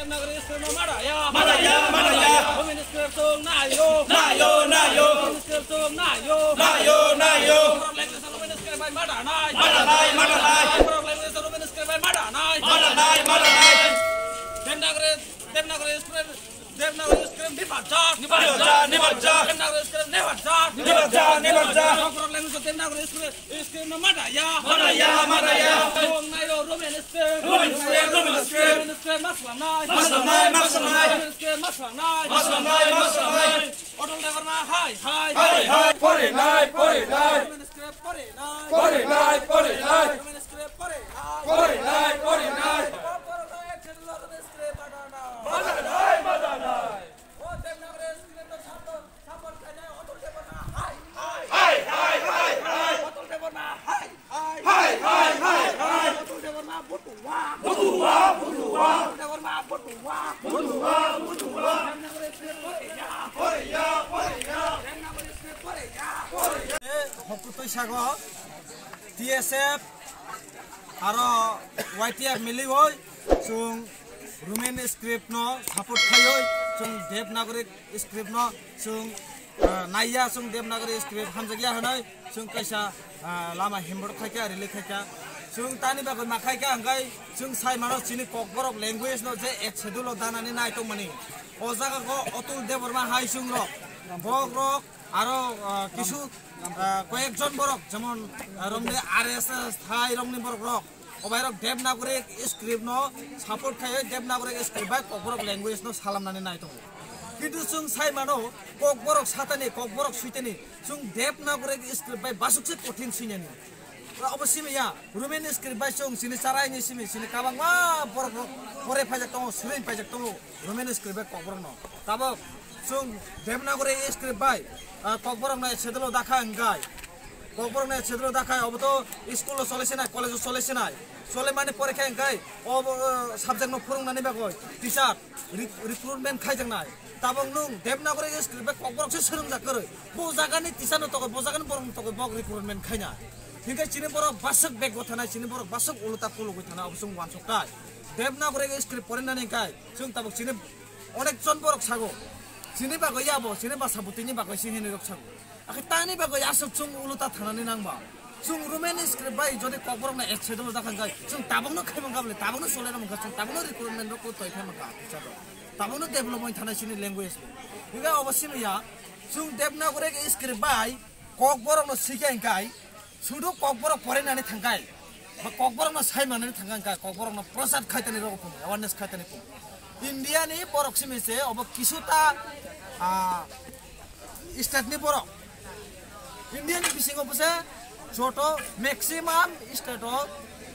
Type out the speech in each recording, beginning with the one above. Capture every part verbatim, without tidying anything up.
Nagari script no madaya. Madaya, madaya. Women script song nayo. Nayo, nayo. Women script song nayo. Nayo, nayo. Problem is women script by madanai. Madanai, madanai. Problem is women script by madanai. Madanai, madanai. Devnagari, Devnagari script, Devnagari script ni bacha. Ni bacha, ni bacha. Devnagari script ni bacha. Ni bacha, ni bacha. Problem is Devnagari script. Script no madaya. Madaya, madaya. Song nayo Roman script. Roman script, Roman script. Roman script mas langnai. Mas langnai, mas langnai. Roman script mas langnai. Mas langnai, mas langnai. Atul Debbarma hai, hai. Hai, hai. Pore nai, pore nai. Roman script pore nai. Pore nai, pore nai. Roman script pore nai. Pore nai, pore nai. Pore nai, Roman script madana. Madana, madana. O Devnagari script no sabdo. Hai, hai, hai, hai. Atul Debbarma, hai, hai. Hai, hai, hai, hai. Atul Debbarma, butuwa. Butuwa, butuwa. Atul Debbarma, butuwa. Butuwa, butuwa. Korea, Korea. Hokutwi sago T S F aro Y T F miliwi chwng Roman script no support khaiwi chwng Devnagari script no chwng, ah, naiya chwng Devnagari script hamjakya hwnwi chwng kaisa, ah, lama himborok khaikha, release khaikha. Chwng tani bagwi ma khaikha hwnkhe chwng sai mano chini Kokborok language no je eighth schedule o danani nai tongmani. O jaga go Atul Debbarma hai chwng rok, bok rok aro, ah, kisu, ah, koyekjon borok jemon, ah, romni R S S thai rokni borok rok. Obairok Devnagari script no support khai, Devnagari script bai Kokborok language no salamnani nai tongo. Kintu chwng sai mano, Kokborok satani, Kokborok suitani, chwng Devnagari script bai basuk se kothin swinani. Obo simi ya, Roman script bai chwng chini charai ni simi, chini kabangma borok rok pore paijak tongo, surin paijak tongo. Roman script bai Kokborok no. Tabok chwng Devnagari script bai, ah, Kokborok no eighth schedule o dakha hwnkhe. Kokborok no eighth schedule o dakha, obo to school o chole sinai, college o chole sinai. Chole mani pore khe hwnkhe obo, ah, subject no phwrwngnani bagwi teacher re-, recruitment khaijaknai. Tabok nwng Devnagari script bai Kokborok se swrwngjak kwrwi. Bo jagani teacher no togwi, bo jagani borok no togwi bok recruitment khaina. Hinkhe chini borok baswk bego thanai, chini borok baswk ulo ta kulugwi thanai, obo chwng uansuk tai. Devnagari script porinani hwnkhe chwng tabok chini Onek jon borok sago, chini bagwi ya bo, chini basa bwtwini bagwi se hinwi rok sago. Akhe tani bagwi aswk chwng ulo ta thanani nang ba? Chwng Roman script bai jodi Kokborok no eighth schedule o dakha hwnkhe, chwng tabukno khaimang kha bole, tabukno solai rwmang kha, chwng tabukno recruitment rok twi khaimang kha, teacher rok. Tabukno development thanai chini language bo. Hinkhe obo simi ya, chwng Devnagari script bai Kokborok no sikha hwnkhe, Sudu Kokborok porinani thangkai, ba Kokborokno sai manani thangkai, Kokborokno prosad khaitani rok phung, awareness khaitani phung. India ni borok simi se obo kisuta, ah, state ni borok. India ni bisingo bwse joto maximum state o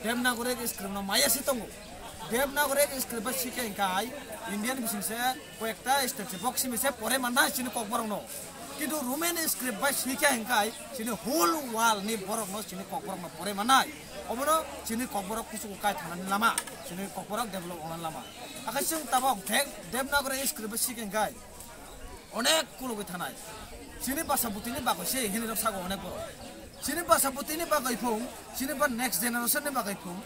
Devanagari script no maya si tongo. Devanagari script bai sikhe hwnkhe India ni bising se koyekta state se bok simi se pore manna chini Kokborok no. Kintu Roman script bai sikhe hwnkhe chini whole world ni borok no chini Kokborok no pore manai. Obono chini Kokborok kuchugo kai thanani lama, chini Kokborok develop wngnani lama. Akhai chwng tabok Dev-, Devanagari script bai sikhe hwnkhe onek kulugwi thanai. Chini basa bwtwini bagwi se hinwi rok sago onek borok. Chini basa bwtwini bagwi phung, chini ba next generation ni bagwi phung.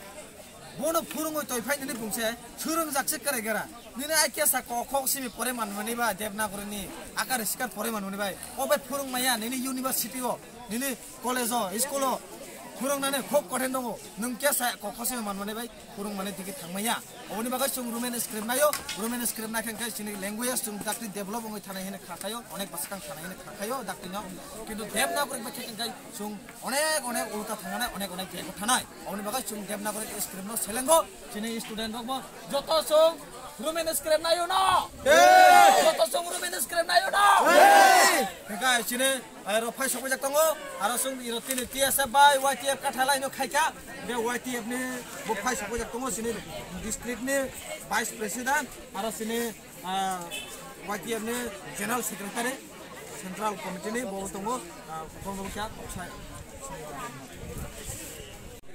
Bono phwrwngwi toi phai nini bungse, swrwngjak se kwrwi gra. Nini ai kesa kok khok simi pore manmani bai, Devanagari ni akar sikar pore manmani bai. O bai phwrwng maya nini university o, nini college o, school o phwrwngnani khok kothen tongo. Nwng kesa kok khok simi manmani bai phwrwng mani digi thang maya. Oboni bagwi chwng Roman script naio, Roman script naikhe hwnkhe chini language chwng dakti develop wngwi thanai hinwi kha khaio, onek bwskang thanai hinwi kha khaio dakti no. Kintu Devanagari bai khe hwnkhe chwng onek onek ulta thangnai, onek onek bego thanai. Oboni bagwi chwng Devanagari script no selengo, chini student rok bo joto chwng Roman script naio no? Joto chwng Roman script naio no? Hwnkhe chini, eh, rok phai sokjak tongo, aro chwng iro tini T S F bai Y T F kathalaino khaikha, be Y T F ni bo phai sokjak tongo, chini district ni vice president, aro chini ah, Y T F ni General Secretary, Central Committee ni bo tongo, ah, kono kya toksa.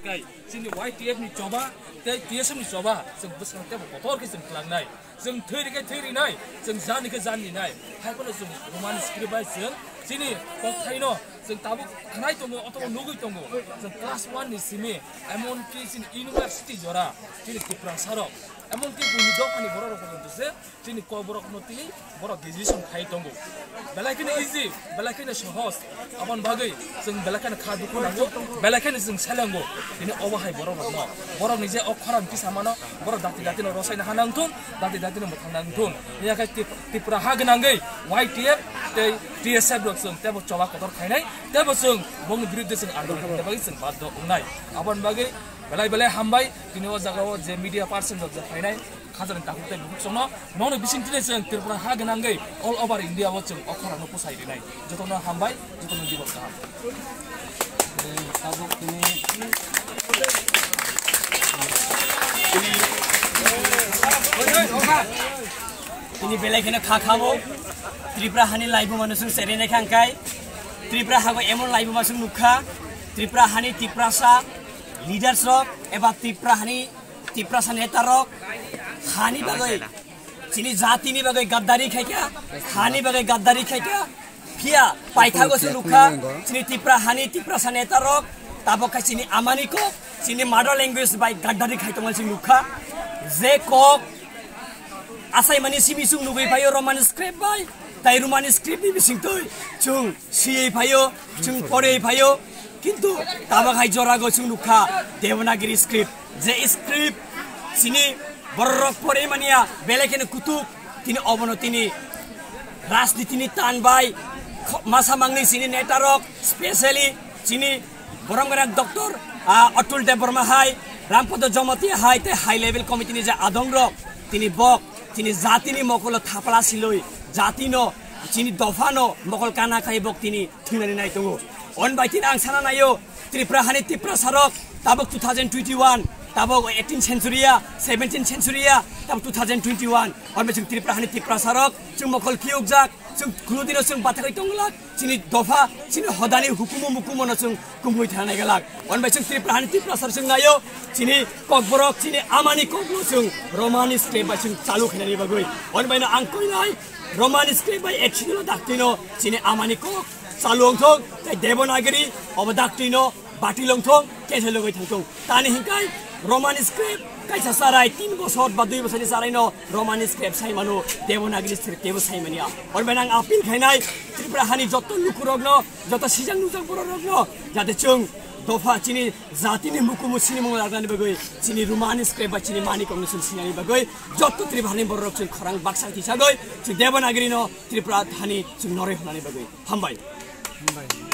Kai, chini Y T F ni choba, tei T S F ni choba, chwng bwskang tebo kotor khe chwng twlangnai. Chwng thwi rikhe thwi rinai, chwng jan rikhe jan rinai. Hai phano chwng Roman script bai chwng chini kokthaino chwng tabuk khnai tongo, otobo nugwi tongo. Chwng class one ni simi, emon ki chini university jora, chini Tiprasa rok. Emonki buini dophani borok rok porjonto Chini kokborok no twi borok graduation khai tongo. Belai kheno easy, belai kheno sohoj. Aboni bagwi chwng belai kheno kha dukhu nango, belai kheno chwng selengo. Tini obo hai borok rok no, borok ni je o khorang kisa mano, borok dati dati no rosai na ha nang thung, dati dati no mwthang nang thung. Hiya khe Tip-, Tripura ha gwnangwi Y T F tei T S F rok chwng tebo choba kotor khainai, tebo chwng bongni biruddhe chwng andolon khaina bagwi chwng baddo wngnai. Aboni bagwi belai belai hambai, tini o jaga o je media person rok je phainai, khajani takhuk tei bukhuk chwngno, nono bising tini chwng Tripura ha gwnangwi all over India o chwng o khorang no pusai rinai. Jotono hambai, jotono dibor kaham. Tabuk tini Tini belai kheno kha khamo. Tripura hani laibuma no chwng serene khangkai. Tripura hago emon laibuma chwng nukha. Tripura hani Tiprasa leaders rok eba Tripura hani Tiprasa neta rok hani bagwi chini jatini bagwi gaddari khaikha, hani bagwi gaddari khaikha. Phiya paithago se nukha, chini Tipra hani Tiprasa neta rok, tabok khe chini amani kok, chini mother language bai gaddari khai tongma se nukha. Je kok asaimani simi chwng nugwi phaio Roman script bai, tai Roman script ni bisingtwi chwng siyei phaio, chwng porei phaio, kintu tabok hai jorago chwng nukha Devanagiri script. Je script chini bororok porei mania belai kheno kutuk, tini obono tini rajnitini tan bai kho-, masa mangni chini netarok, specially chini borom gana Doctor, ah, Atul Debbarma hai, Rampada Jamatia hai tei high level committee ni je adongrok tini bok chini jatini mokolo thapla siloi jatino chini dophano mokol kana khai bok tini thwinani nai tongo. On bai tini ang sana naio, Tripura hani Tiprasa rok tabok two thousand twenty-one, tabok eighteen century ya, seventeen century ya, tabok two thousand twenty-one. On bai chwng Tripura hani Tiprasa rok chwng mokol kiyukjak, chwng khuludino chwng bathagwi tonglak, chini dopha, chini hodani hukumu mukumono chwng kumui thana naigalak. On bai chwng Tripura hani Tiprasa rok chwng naio, chini kokborok, chini amani kokno chwng Roman script bai chwng chalu khainani bagwi. On baino ang koinai Roman script bai ek schedule daktino chini amani kok chalu wngthok, tei Devanagiri obo daktino bati longthok, kese logoi thangthok. Tani hinkai Roman script kaisa sarai tin bosor ba dui bosorni saraino Roman script sai mano, Devanagiri script tebo sai mania. Orbeno ang appeal khainai Tripura hani joto lukurokno, joto sijak nujak bororokno, jate chwng dopha chini jatini mukumu sinimung lagnani bagwi, chini Roman script ba chini mani kongni chwng sinani bagwi, joto Tripura hani bororok chwng khorang baksa tisagwi, chwng Devanagirino Tripura hani chwng noroi hwnani bagwi. Hambai. Hambai.